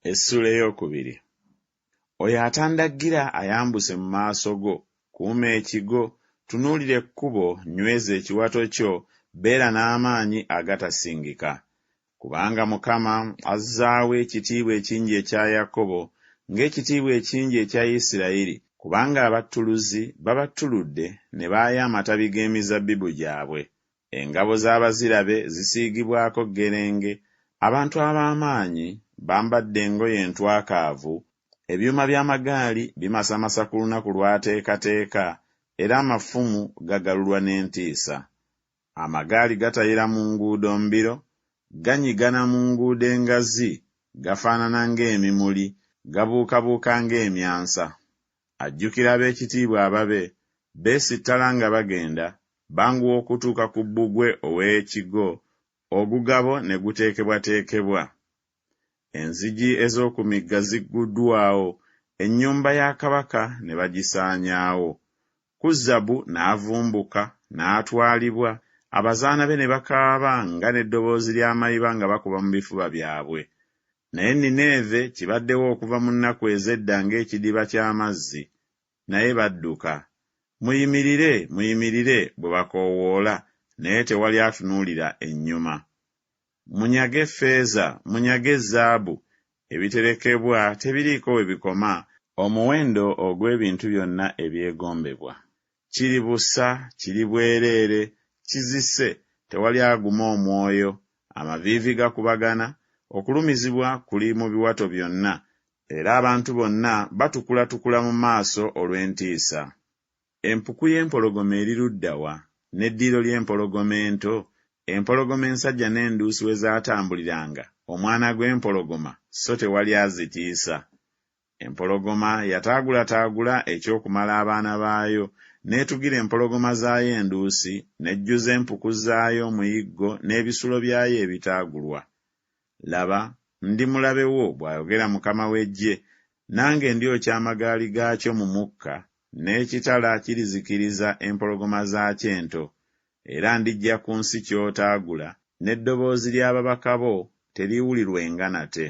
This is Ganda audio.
Essuula ey'okubiri. Oyo atandaggira ayambuse mu maaso go, kuuma ekigo, tunuulira ekkubo, nyweza ekiwato kyo, beera n'amaanyi agatasingika. Kubanga Mukama azzaawo ekitiibwa ekingi ekya Yakobo, ng'ekitiibwa ekingi ekya Isirayiri, kubanga abattuluzi babattuludde ne baaya amatabi g'emizabbibu gyabwe. Engabo z'abazira be zisiigibwako ggerenge, abantu ab'amaanyi bambadde engoye entwakaavu, ebyuma by'amagaali bimasamasa ku lunaku lw'ateekateeka, era amafumu gagalulwa n'entiisa. Amagaali gatayira mu nguudo mbiro, ganyigana mu nguudo engazi, gafaanana ng'emimuli, gabuukabuuka ng'emyansa. Ajjukira ab'ekitiibwa ababe, beesittala nga bagenda, banguwa okutuuka ku bbugwe ow'ekigo, ogugabo ne guteekebwateekebwa. Enzigi ez'oku migga zigguddwawo, ennyumba ya kabaka ne bagisaanyaawo. Kuzabu n'avumbuka, n'atwalibwa, abazaana be ne bakaaba nga n'eddoboozi ly'amayiba nga bakuba mu bifuba byabwe. Naye Nineeve kibaddewo okuva mu nnaku ez'edda ng'ekidiba ky'amazzi, naye badduka. Muyimirire, muyimirire, bwe bakoowoola, naye tewali atunuulira ennyuma. Munyage ffeeza, munyage zaabu, ebiterekebwa tebiriiko we bikoma, omuwendo ogw'ebintu byonna ebyegombebwa. Kiri busa, kiri bwereere, kizise, tewali aguma omwoyo, amaviivi gakubagana, okulumizibwa kuli mu biwato byonna, era abantu bonna batukulatukula mu maaso olw'entiisa. Empuku y'empologoma eri ludda wa, n'eddiiro ly'empologoma ento, empologoma ensajja n'enduusi we zaatambuliranga, omwana gw'empologoma, so tewali azitiisa? Empologoma yataagulatagula eky'okumala abaana baayo, n'etugira empologoma zaayo enduusi, n'ejjuza empuku zaayo omuyiggo n'ebisulo byayo ebitaagulwa. Laba, ndi mulabe wo, bw'ayogera Mukama w'eggye, nange ndyokya amagaali gaakyo mu mukka, n'ekitala kirizikiriza empologoma zaakyo ento. Era ndiggya ku nsi ky'otaagula, n'eddoboozi ly'ababaka bo teriiwulirwenga nate.